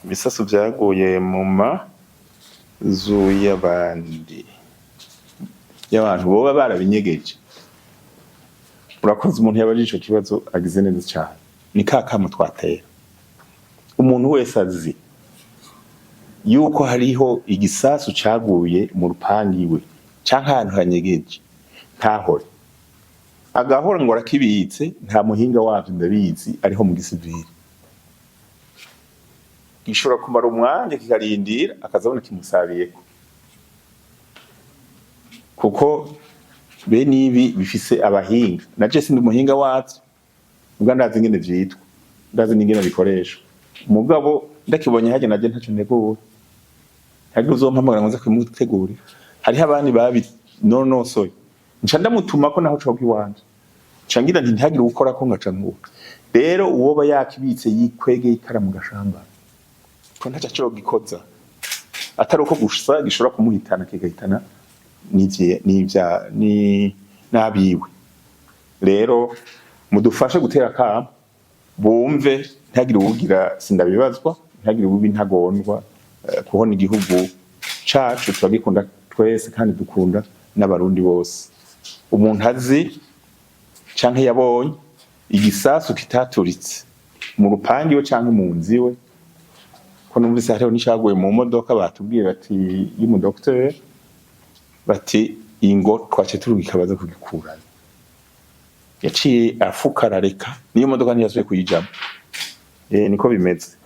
Ibisasu vyaguye mu mazu y'abandi, y'abantu boba barabinyegeje. Urakoze. Umuntu yabajije ico kibazo agize neza cane. Ni ka kamo twatera umuntu wese azi yuko hariho igisasu caguye mu rupangu iwe canke ahantu hanyegeje, ntahore agahora ngo arakibitse. Nta muhinga wavyo, ndabizi, ariho mu gisivili gishobora kumara umwanya kikarindira, akazabona kimusabiyeko, kuko bene ibi bifise abahinga. Naje sindi umuhinga wavyo, ubwo ndazi ingene vyitwa, ndazi n'ingene bikoreshwa. Mugabo ndakibonye harya, naje ntaco ntegura, ntagira uzompamagara ngo nze kubimutegurira. Hariho abandi babinonosoye, nca ndamutuma ko naho coga iwanje, nca ngira nti ntihagire uwukora ko ngaca nkura. Rero uwoba yakibitse yikwegeye ikara mu gashamba, ko ntaco cogikoza atari uko gusa gishobora kumuhitana, kigahitana n'ivye n'ivya ni n'abiwe. Rero mudufashe gutera akamo bumve, ntihagire uwugira sindabibazwa, ntihagire uwuba intagondwa, kuko igihugu cacu turagikunda twese kandi dukunda n'Abarundi bose. Umuntu azi canke yabonye igisasu kitaturitse mu rupangu iwe canke mu nzu iwe, ko numvise hariho n'icaguye mu modoka, batubwiye bati y'umudokiteri, bati ingo twace turungika baza kugikurayo, yaciye afuka arareka, niyo modoka ntiyasubiye kuyijamwo. Niko bimeze.